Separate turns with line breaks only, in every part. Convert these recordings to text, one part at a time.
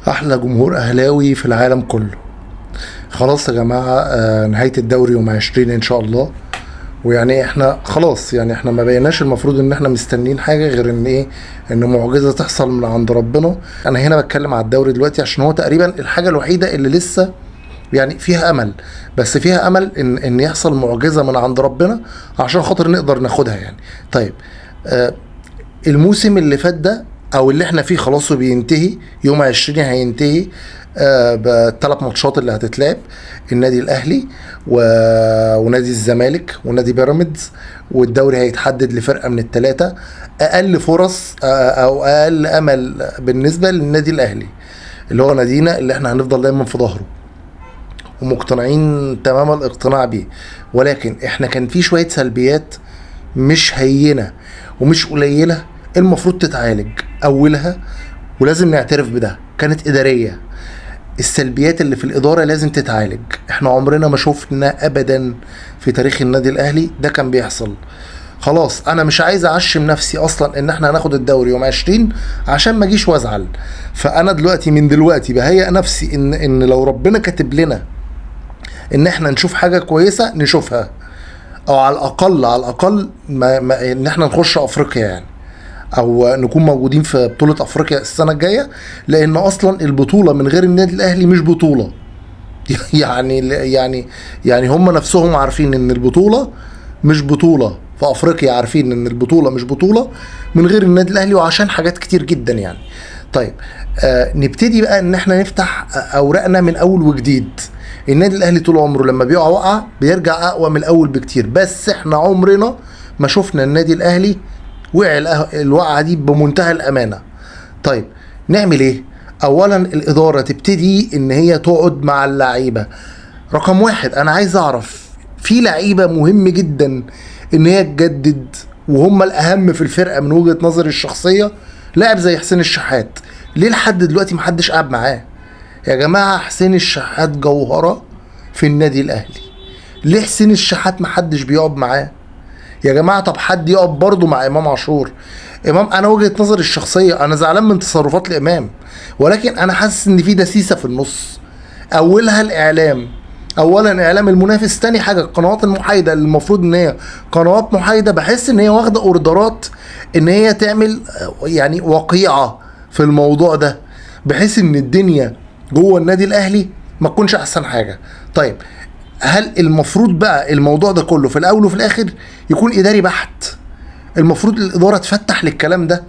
احلى جمهور اهلاوي في العالم كله. خلاص يا جماعة، نهاية الدوري يوم 20 ان شاء الله، ويعني احنا خلاص، يعني احنا ما بقيناش المفروض ان احنا مستنيين حاجة غير ان ايه، ان معجزه تحصل من عند ربنا. انا هنا بتكلم على الدوري دلوقتي عشان هو تقريبا الحاجة الوحيدة اللي لسه يعني فيها امل، بس فيها امل ان يحصل معجزه من عند ربنا عشان خاطر نقدر ناخدها يعني. طيب الموسم اللي فات ده او اللي احنا فيه خلاص بينتهي يوم 20، هينتهي بالثلاث ماتشات اللي هتتلعب، النادي الاهلي ونادي الزمالك ونادي بيراميدز، والدوري هيتحدد لفرقة من الثلاثة. اقل فرص او اقل امل بالنسبة للنادي الاهلي اللي هو نادينا اللي احنا هنفضل دايما في ظهره ومقتنعين تمام الاقتناع بيه، ولكن احنا كان في شوية سلبيات مش هينة ومش قليله المفروض تتعالج. اولها ولازم نعترف بده كانت ادارية، السلبيات اللي في الادارة لازم تتعالج. احنا عمرنا ما شفنا ابدا في تاريخ النادي الاهلي ده كان بيحصل. خلاص انا مش عايز اعشم نفسي اصلا ان احنا هناخد الدوري يوم 20 عشان ما اجيش وازعل. فانا دلوقتي من دلوقتي بهيئ نفسي ان لو ربنا كاتب لنا ان احنا نشوف حاجة كويسة نشوفها، او على الاقل على الاقل ما ان احنا نخش افريقيا يعني، او نكون موجودين في بطوله افريقيا السنة الجاية، لان اصلا البطولة من غير النادي الاهلي مش بطوله. يعني هم نفسهم عارفين ان البطولة مش بطوله في افريقيا، عارفين ان البطولة مش بطوله من غير النادي الاهلي، وعشان حاجات كتير جدا يعني. طيب نبتدي بقى ان احنا نفتح اوراقنا من اول وجديد. النادي الاهلي طول عمره لما بيقع وقعه بيرجع اقوى من الاول بكتير، بس احنا عمرنا ما شفنا النادي الاهلي وقع الوقعة دي بمنتهى الامانة. طيب نعمل ايه؟ اولا الادارة تبتدي ان هي تقعد مع اللعيبة. رقم واحد، انا عايز اعرف في لعيبة مهم جدا ان هي تجدد وهم الاهم في الفرقة من وجهه نظري الشخصية. لاعب زي حسين الشحات ليه لحد دلوقتي محدش قعد معاه؟ يا جماعة حسين الشحات جوهره في النادي الاهلي، ليه حسين الشحات محدش بيقعد معاه؟ يا جماعة طب حد يقف برضه مع امام عاشور. امام، انا وجهه نظري الشخصية انا زعلان من تصرفات الامام، ولكن انا حاسس ان في دسيسه في النص. اولها الاعلام، اولا اعلام المنافس، تاني حاجة القنوات المحايده اللي المفروض ان هي قنوات محايدة، بحس ان هي واخده اوردرات ان هي تعمل يعني وقيعه في الموضوع ده، بحيث ان الدنيا جوه النادي الاهلي ما تكونش احسن حاجة. طيب هل المفروض بقى الموضوع ده كله في الاول وفي الاخر يكون اداري بحت؟ المفروض الادارة تفتح للكلام ده.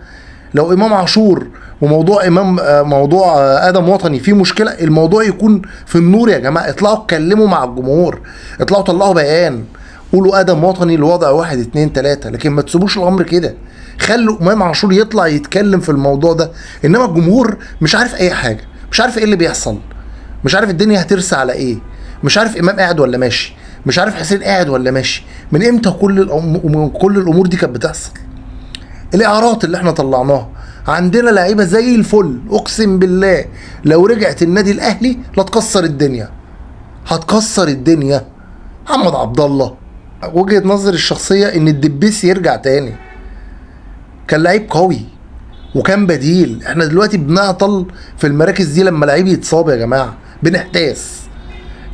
لو امام عاشور وموضوع امام موضوع ادم وطني فيه مشكلة، الموضوع يكون في النور يا جماعة. اطلعوا اتكلموا مع الجمهور، اطلعوا طلعوا بيان، قولوا ادم وطني الوضع 1 2 3، لكن ما تسيبوش الامر كده. خلوا امام عاشور يطلع يتكلم في الموضوع ده، انما الجمهور مش عارف اي حاجة، مش عارف ايه اللي بيحصل، مش عارف الدنيا هترسى على ايه، مش عارف امام قاعد ولا ماشي، مش عارف حسين قاعد ولا ماشي. من امتى كل الامور دي كانت بتحصل؟ الاعارات اللي احنا طلعناها، عندنا لعيبة زي الفل، اقسم بالله لو رجعت النادي الاهلي لا تكسر الدنيا، هتكسر الدنيا. محمد عبد الله، وجهه نظري الشخصية ان الدبيس يرجع تاني، كان لعيب قوي وكان بديل. احنا دلوقتي بنعطل في المراكز دي لما لعيب يتصاب يا جماعة بنحتاس،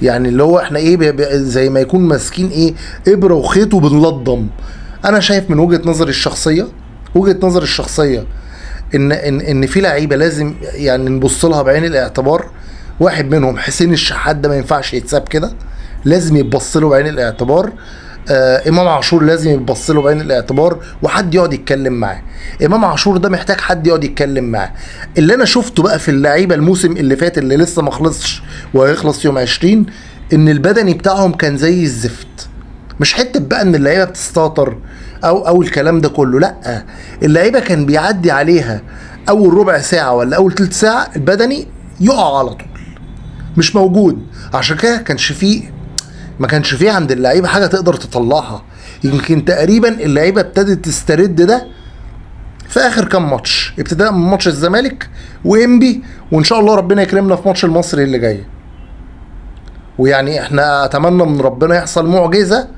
يعني اللي هو احنا ايه زي ما يكون ماسكين ايه ابره وخيط وبنلضم. انا شايف من وجهه نظري الشخصية، وجهه نظري الشخصية ان ان ان في لعيبة لازم يعني نبص لها بعين الاعتبار. واحد منهم حسين الشحات، ده ما ينفعش يتساب كده، لازم يتبص له بعين الاعتبار. امام عاشور لازم يتبص له بعين الاعتبار وحد يقعد يتكلم معاه. امام عاشور ده محتاج حد يقعد يتكلم معاه. اللي انا شفته بقى في اللعيبة الموسم اللي فات اللي لسه ما خلصش وهيخلص يوم 20، ان البدني بتاعهم كان زي الزفت. مش حتة بقى ان اللعيبة بتستهتر او الكلام ده كله، لا، اللعيبة كان بيعدي عليها اول ربع ساعة ولا اول تلت ساعة البدني يقع على طول، مش موجود. عشان كده ما كانش فيه عند اللعيبة حاجة تقدر تطلعها. يمكن تقريبا اللعيبة ابتدت تسترد ده في اخر كام ماتش، ابتداء من ماتش الزمالك وانبي، وان شاء الله ربنا يكرمنا في ماتش المصري اللي جاي. ويعني احنا اتمنى من ربنا يحصل معجزه،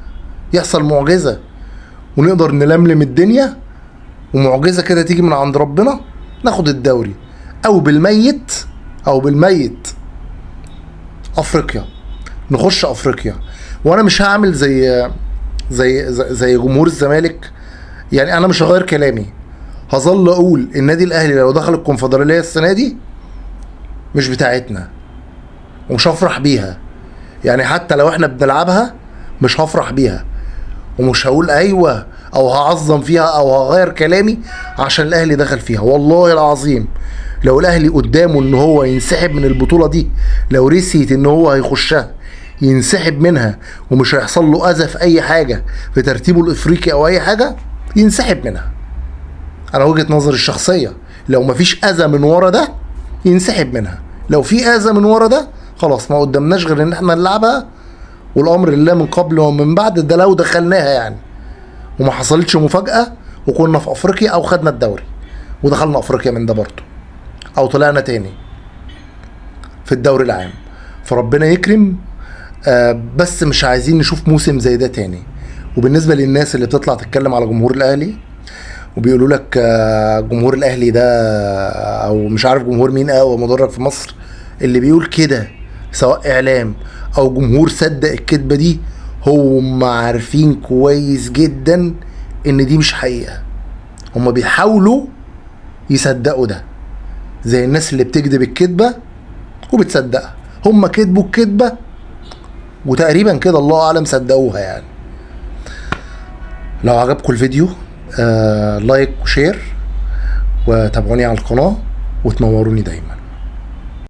يحصل معجزه ونقدر نلملم الدنيا، ومعجزة كده تيجي من عند ربنا ناخد الدوري، او بالميت او بالميت افريقيا، نخش افريقيا. وانا مش هعمل زي زي زي جمهور الزمالك، يعني انا مش هغير كلامي، هظل اقول النادي الاهلي لو دخل الكونفدراليه السنة دي مش بتاعتنا، ومش هفرح بيها. يعني حتى لو احنا بنلعبها مش هفرح بيها، ومش هقول ايوه او هعظم فيها او هغير كلامي عشان الاهلي دخل فيها. والله العظيم لو الاهلي قدامه ان هو ينسحب من البطولة دي، لو رسيت ان هو هيخشها ينسحب منها ومش هيحصل له اذى في اي حاجة في ترتيبه الافريقي او اي حاجة، ينسحب منها. انا وجهه نظري الشخصية، لو مفيش اذى من ورا ده ينسحب منها، لو في اذى من ورا ده خلاص ما قدامناش غير ان احنا نلعبها، والامر لله من قبل ومن بعد. ده لو دخلناها يعني وما حصلتش مفاجاة وكنا في افريقيا او خدنا الدوري ودخلنا افريقيا من ده برضه، او طلعنا تاني في الدوري العام، فربنا يكرم. بس مش عايزين نشوف موسم زي ده تاني. وبالنسبة للناس اللي بتطلع تتكلم على جمهور الاهلي وبيقولوا لك جمهور الاهلي ده او مش عارف جمهور مين اقوى مدرج في مصر، اللي بيقول كده سواء اعلام او جمهور صدق الكذبة دي، هم عارفين كويس جدا ان دي مش حقيقة، هم بيحاولوا يصدقوا ده، زي الناس اللي بتكذب الكذبة وبتصدقها، هم كذبوا الكذبة وتقريبا كده الله اعلم صدقوها يعني. لو عجبكم الفيديو like و share، وتابعوني على القناة وتنوروني دايما.